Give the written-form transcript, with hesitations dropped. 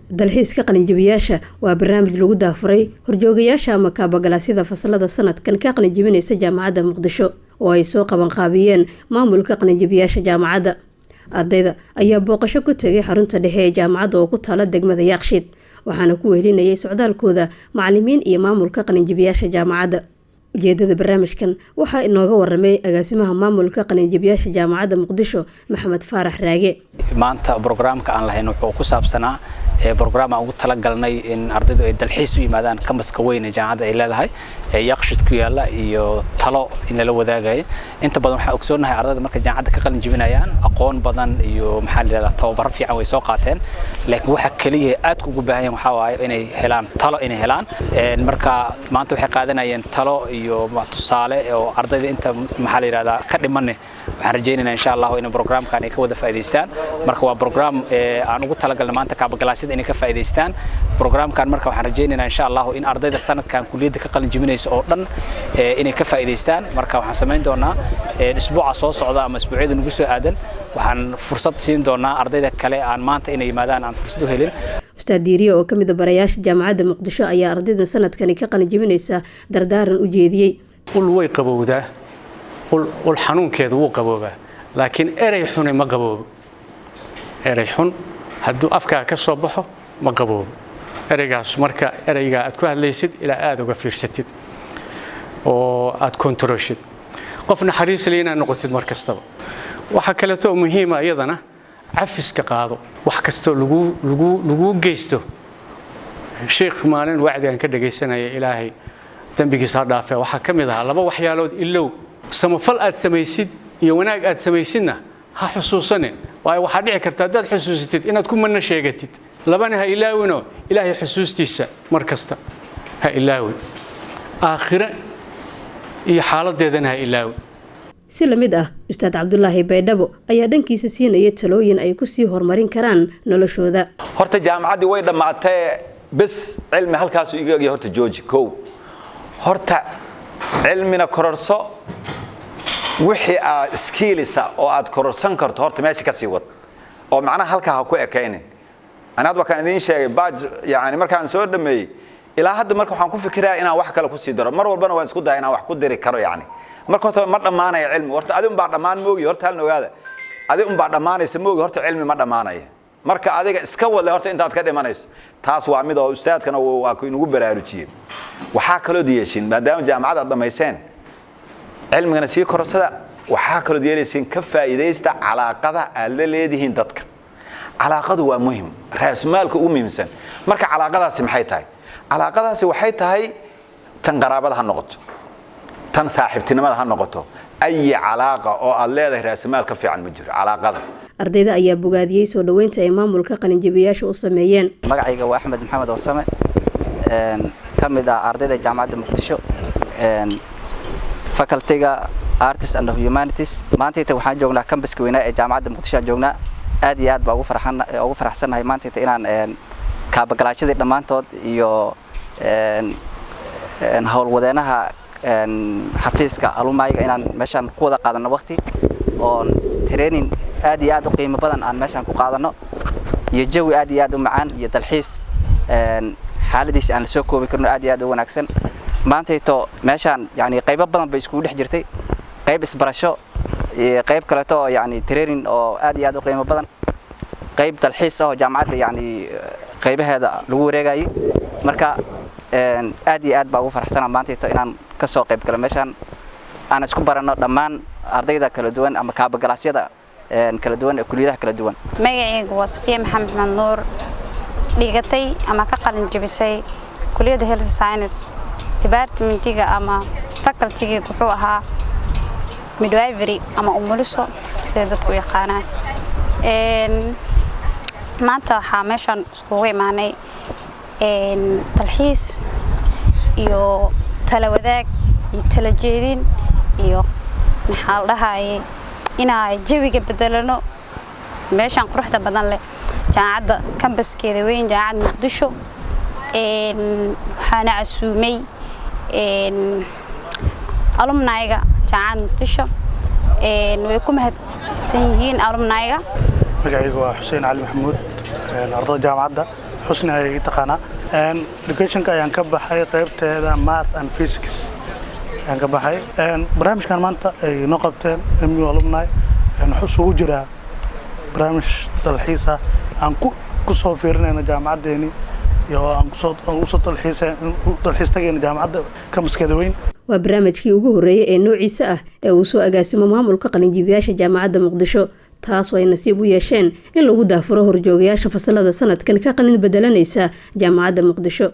Dalxiiska qalinjabiyaasha waa barnaamij lagu daafuray horjoogayaasha ama kaabagalaasyada fasalada sanadkan ka qalinjabinaysa Jaamacadda Muqdisho oo ay soo qabanqaabiyeen maamulka qalinjabiyaasha jaamacadda. Ardayda ayaa booqasho ku tegay xarunta dhexe ee jaamacadda oo ku taala degmada Yaaqshiid, waxaana ku wehelinayay socdaalkooda macalimiin iyo maamulka qalinjabiyaasha jaamacadda. Ujeedada barnaamijkan waxaa inooga waramay agaasimaha maamulka qalinjabiyaasha Jaamacadda Muqdisho, Maxamed Faarax Raage. Maanta brograamka aan lahayn wuxuu ku saabsanaa brograam aan ugu talagalnay in ardaydu ay dalxiis u yimaadaan kambaska weyn ee jaamacadda ay leedahay ee Yaaqshid ku yaalla, iyo talo in lala wadaagayo. Inta badan waxaan ogsoonahay ardayda markay jaamacadda ka qalin jebinayaan aqoon badan iyo, maxaa la yidhahdaa, tababaro fiican way soo qaateen, laakiin waxa kaliya aadka ugu baahan yahan waxaa waaye inay helaan talo, inay helaan. Marka maanta waxay qaadanayeen talo iyo tusaale oo ardayda inta, maxaa la yidhahdaa, ka dhimanne waxaan rajaynaynaa, insha Allahu, in programkan ay ka wada faa'iidaystaan. Marka waa program aan ugu talagalnay maanta kaabagalaasyada inay ka faa'iidaystaan programkan. Marka waxaan rajaynaynaa, insha Allahu, in ardayda sanadkan kulliyadda ka qalin jebinaysa oo dhan inay ka faa'iidaystaan. Marka waxaan samayn doonaa isbuuca soo socda ama isbuucyada nagu soo aadan waxaan fursad siin doonaa ardayda kale aan maanta inay yimaadaan aan fursad u helin. Ustaad Diiriye oo ka mid a barayaasha Jaamacadda Muqdisho ayaa ardayda sanadkani ka qalin jebinaysa dardaaran u jeediyey. Ul way qabowdaa, ul xanuunkeedu wuu qaboobaa, laakiin erey xuni ma qaboobo. Erey xun hadduu afkaa ka soo baxo ma qaboobo ereygaas. Marka ereygaa aad ku hadlaysid ilaa aada uga fiirsatid oo aad kontaroshid, qof naxariis le inaad noqotid mar kastaba. Waxaa kaleeto oo muhiima iyadana cafiska qaado wax kastoo laguu geysto. Sheikh maalin wacdi aan ka dhagaysanaya, Ilaahay dembigiisa ha dhaafe, waxaa ka mid ahaa: laba waxyaalood ilow, samafal aad samaysid iyo wanaag aad samaysidna ha xusuusanin, waayo waxaa dhici karta haddaad xusuusatid inaad ku manno sheegatid. Labana ha ilaawinoo Ilaahay xusuustiisa mar kasta ha ilaawin, aakhire iyo xaaladeedana ha ilaawin. Si lamid ah, Ustaad Cabdulaahi Baydhabo ayaa dhankiisa siinaya talooyin ay kusii horumarin karaan noloshooda. Horta jaamacaddii way dhammaatee, bes, cilmi halkaasuu iga egya. Horta jooji kow, horta cilmina kororso. Wixii aad skills-a oo aad kororsan karto horta meesha ka sii wad, oo macnaha halkaa ha ku ekaynin. Anaad waa kaan idiin sheegay baaj, yani markaan soo dhameeyey ilaa hadda marka waxaan ku fikirayaa inaan wax kale kusii daro. Mar walbana waan isku daya inaan wax ku diri karo. Yani marka horta ma dhammaanaya cilmi. Horta adi unbaa dhammaan moogi. Horta halna ogaada, adi unbaa dhammaanaysa moogi, horta cilmi ma dhammaanaya. Marka adiga iska wadle horta intaad ka dhimanayso. Taas waa mid oo ustaadkana waa ku inugu baraarujiyey. Waxaa kaloo yeeshin, maadaama jaamacad aad dhamayseen, cilmigana sii kororsada. Waxaa kaloo yeelaysiin, ka faa'iidaysta calaaqada aad la leedihiin dadka. Calaaqadu waa muhim, raasmaalka ugu muhiimsan. Marka calaaqadaasi maxay tahay? Calaaqadaasi waxay tahay tan qaraabada ha noqoto, tan saaxiibtinimada ha noqoto, ayi calaaqa oo aad leedahay, raasmaal ka fiican ma jiro calaaqada. Ardayda ayaa bogaadiyey soo dhoweynta ay maamulka qalinjabiyaasha u sameeyeen. Magacayga waa Axmed Maxamed Warsame, ka mid ah ardayda Jaamacadda Muqdisho, faculty-ga Arts and Humanities. Maantayta waxaan joognaa cambaska weynaa ee Jaamacadda Muqdisho aan joognaa. Aad iyo aad baa ugu faraxsannahay maantayta inaan kaabagalaashadii dhammaantood iyo howlwadeenaha xafiiska alumni-ga inaan meeshaan ku wada qaadano waqti oon training aad iyo aad u qiimo badan aan meeshaan ku qaadano, iyo jawi aad iyo aad u macaan, iyo dalxiis xaaladiisa aan la soo koobi karno, aad iyo aad u wanaagsan. Maantayto meeshaan yani qaybo badan bay iskugu dhex jirtay: qayb isbarasho, qayb kaleeto oo yani training oo aad iyo aad u qiimo badan, qayb dalxiis ah oo jaamacadda yani qaybaheeda lagu wareegayay. Marka aad iyo aad baa ugu faraxsana maantayto inaan ka soo qayb galo meeshaan, aan isku baranno dhammaan ardayda kala duwan ama kaabagalaasyada kala duwan ee kuliyadaha kala duwan. Magacaygu waa Safiya Maxamed Maxamed Nuur, dhigatay ama ka qalin jebisay kuliyadda Health Science, departmentiga ama facultyga wuxuu ahaa midwifery ama umuliso sida dadku u yaqaanaan. Maanta waxaa meeshaan iskugu imaanay dalxiis iyo tala wadaag iyo tala jeedin iyo, maxaa la dhahayay, inaa jawiga bedelano meeshaan quruxda badan leh, jaamacadda kambaskeeda weyn, Jaamacadda Muqdisho. Waxaana casuumay alumni-ga Jaamacadda Muqdisho. Way ku mahadsan yihiin alumni-ga. Magacaygu waa Xuseen Cali Maxamuud, ardada jaamacadda. Xusni ayay taqaanaa. Educationka ayaan ka baxay, qaybteeda math and physics ayaan ka baxay. Barnaamijkan maanta ay noo qabteen MU alumni wuxuu isugu jiraa barnaamij dalxiis ah aan ku soo fiirinayno jaamacaddeeni iyo aan kusoo usoo dalxiis dalxiis tagayno jaamacadda campuskeeda weyn. Waa barnaamijkii ugu horreeyay ee noociisa ah ee uu soo agaasimo maamulka qalinjibiyaasha Jaamacadda Muqdisho, taasoo ay nasiib u yeesheen in lagu daafuro horjoogayaasha fasalada sanadkan ka qalin bedelanaysa Jaamacadda Muqdisho.